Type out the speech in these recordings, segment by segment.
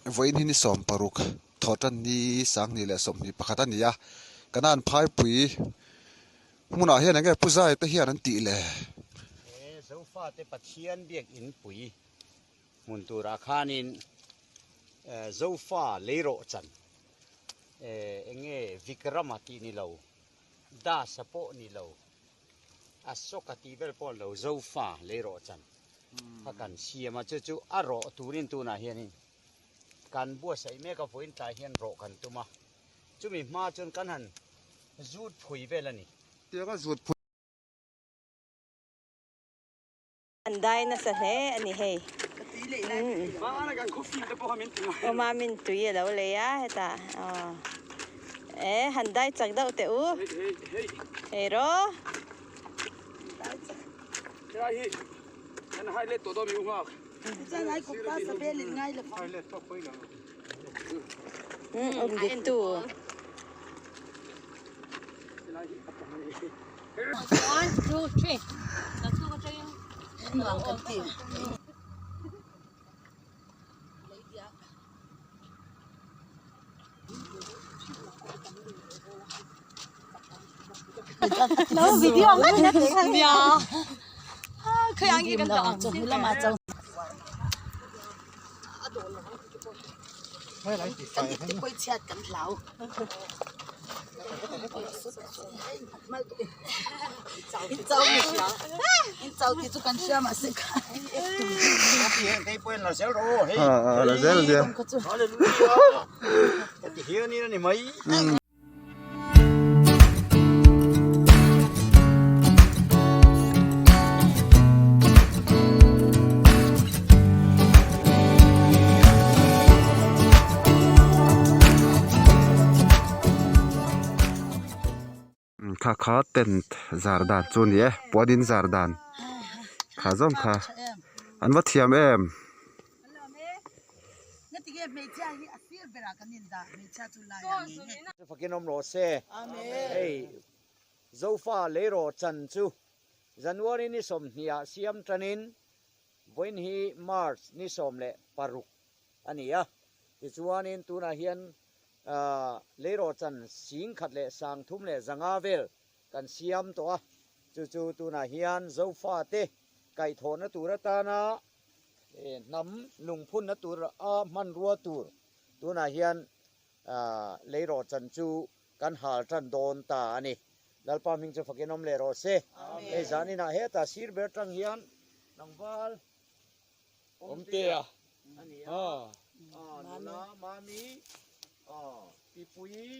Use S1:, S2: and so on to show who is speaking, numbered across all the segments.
S1: Vawiin hi ni 16 thawhtan ni sanghnih leh 21 a ni a, Kanan phaipui hmunah hian enge Pu Zai te hian an tih le?
S2: He Zofate Pathian biakinn pui hmun turah khanin Zofa leirawh chan enge Vikrama tih ni lo, Dasa pawh ni lo, Asoka tih vel pawh an lo Zofa leirawh chan kha kan siam a, chu chu a rawh turin tunah hianin kan buatsaih mek a, vawiin tlai hian rawh kan tum a, chumi hma chuan kan han zut phui vel a ni.
S1: Tianga zut phui.
S3: An dai nasa hle a ni hei. Aw mamin tui a lo lei a hetah aw e han dai chak deuh teh u hei rawh. Umm dik tu.
S1: Kha kha tent zar dan chu a ni e puan in zar dan kha zawng kha an va thiam em.
S2: Fakin awm rawh se. Hei Zofa leirawh chan chu January ni 20 ah siam tanin vawiin hi March ni 16 a ni a. Tichuanin tunah hian leirawh chan 1350 vel kan siam tawh a. Chu chu tunah hian Zofa te kaihthawhna tur atana hnam lungphunna tur a hmanrua tur tunah hian leirawh chan chu kan hal tan dawn ta a ni. Lalpa hming chu fakin awm leh rawh se. Hei zaninah hetah sir ber tang hian tlangval Awmtea a ni a, nula Mami, Pipuii,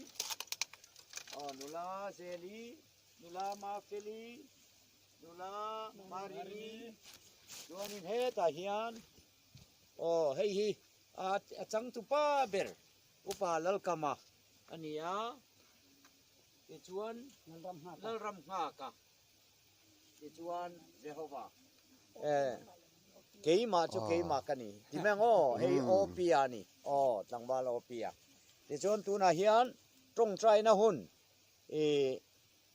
S2: nula Zeli, nula Mafeli, Nula Marini chuanin hetah hian aw hei hi a changtu pa ber Upa Lalkama a ni a, tichuan Lalramnghaka tichuan Jehova keimah chu keimah ka ni ti mai ang aw hei Opia a ni aw tlangval Opia tichuan tunah hian tawngtaina hun ih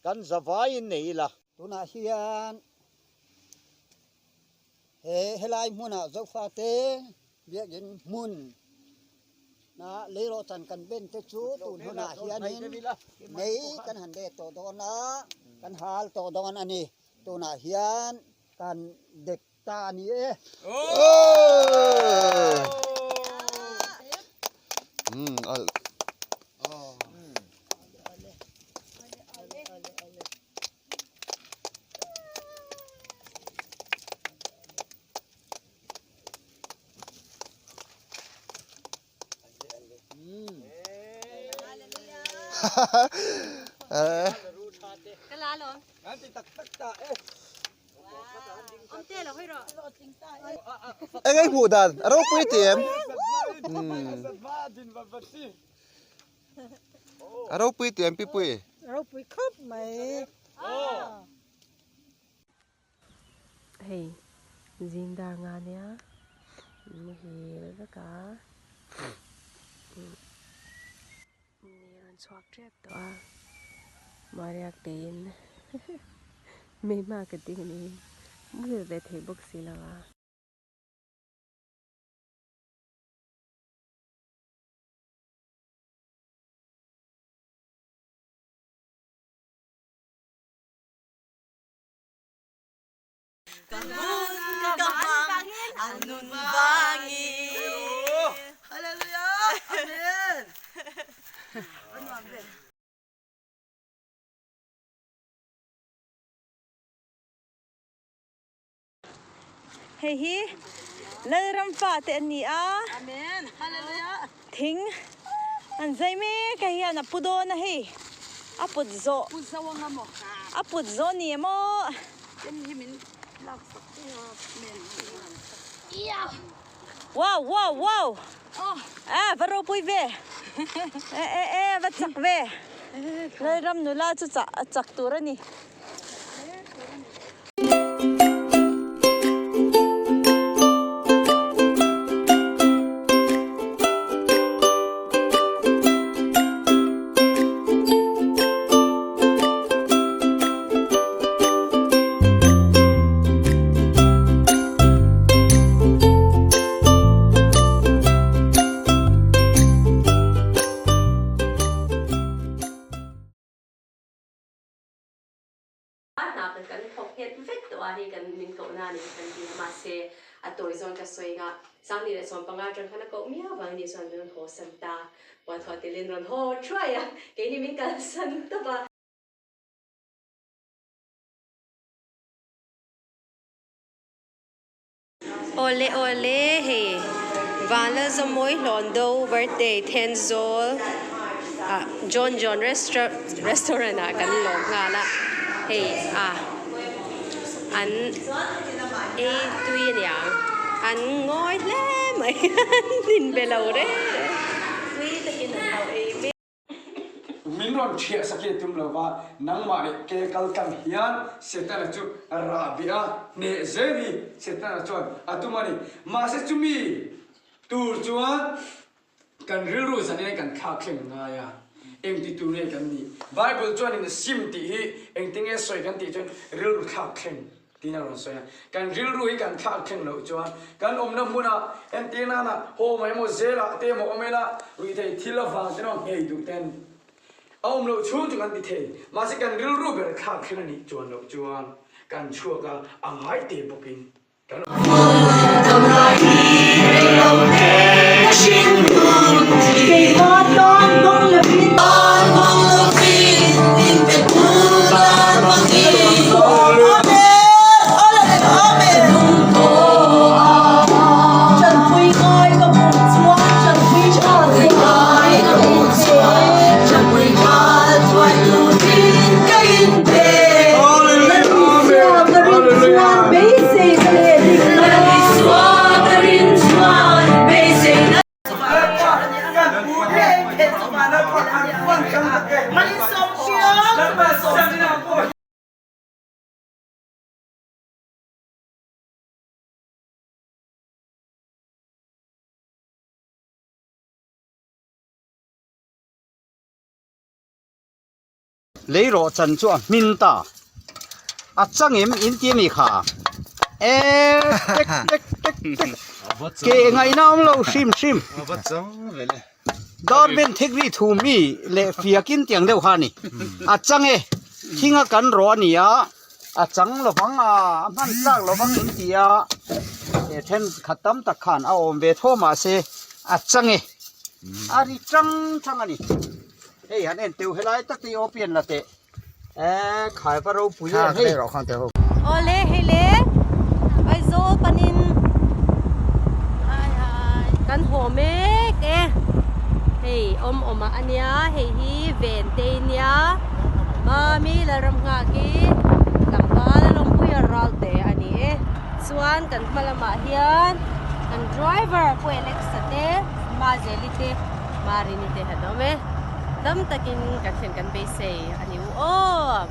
S2: Kan zavaiin nei ila.
S4: Tunah hian he helai hmunah Zofate biakinn hmun na leirawh chan kan ben te chu tun hunah hianin mei kan han let tawh dawn a, kan hal tawh dawn a ni. Tunah hian kan dek ta a ni e.
S1: Eng ei hmuh dan a ropui ti em? A ropui ti em Pipui?
S5: Ropui khawp mai.
S6: Hei zing dar nga nia muhil vek a ni rawn chhuak tep tawh a Mariak teiin mei hma ka ding ni muhil ve thei bawk si lo a.
S7: Ka hmun ka hmang a nun vangin. Hallelujah Amen.
S3: Hei hi Lalram fate an ni a.
S5: Amen. Hallelujah.
S3: Thing an zai mek a hian a pu dawn a hei. A put zawh.
S5: Pu zo anga maw?
S3: A put zawh ni emaw?
S5: Ken hi min lak sak teh a. Amen.
S3: Wow wow wow. A va ropui ve. E e e va chak ve. Lalram nula chu chak tur a ni.
S6: A hna kan kan thawk nghet vek tawh a, hei kan min koh na a ni kan ti a, mahse a tawi zawn ka sawi anga Sangni leh 15 atang khan a koh miau vangin ni chuan min rawn haw san ta, puanthuah telin rawn haw thuai a, keini min kalsan tawp a. Awle awle hei Vanlalzawmawi Hlawndo birthday Thenzawl ah John John restaurant ah kan lawm nghal a hei a an ei tui aniang an ngawi hle mai an inbe lo reng reng tui takin an lo ei mek.
S8: Min rawn ṭhiah sak hi a tum lo va, nangmah leh ke kal tlang hian Setana chu rah bih a, hneh zel hi Setana chuan a tum a ni. Mahse chumi tur chuan kan rilru zanin kan thlak thleng ngai a, engti tur nge kan nih? Bible chuanin sim tih hi engtinge sawi kan tih chuan rilru thlak thleng. Tiin a rawn sawi a. Kan rilru hi kan thlak thleng loh chuan kan awmna hmunah entir nana haw mai emaw zelah te emaw awm ila ruihtheih thil avang te emaw nghei duh ten a awm loh chhung chu kan ti thei. Mahse kan rilru ber thlak thleng a nih chuan loh chuan kan chhuak a, a ngai te bawkin kan
S2: Lei rawh chan chu a hmin ta. A changem in ti ami kha. E tek tek tek tek. Ke ngaihna awm lo hrim hrim. Dar ben thik ri thu mi leh fiakin tiang deuh kha a ni. A chang e. Thinga kan rawh a ni a. A chang lovang a, a hman tlak lovang in ti a. He then khat tam tak khan a awm ve tho mahse a chang e. A ri chang chang a ni. Hei han en teuh helai tak te hi aw pian la teh eh khai va ropui em hei.
S3: Awle hei le Aizawl panin
S6: kan haw mek e hei awm awm ah ania hei hi ven te nia Mami Lalramnghak hi tlangval lawmpuia ral te ani e chuan kan hma lamah hian kan driver Pu Alex-a te Mazeli te. Marini te han awm e. Dam takin kan thlen kan beisei a ni u aw.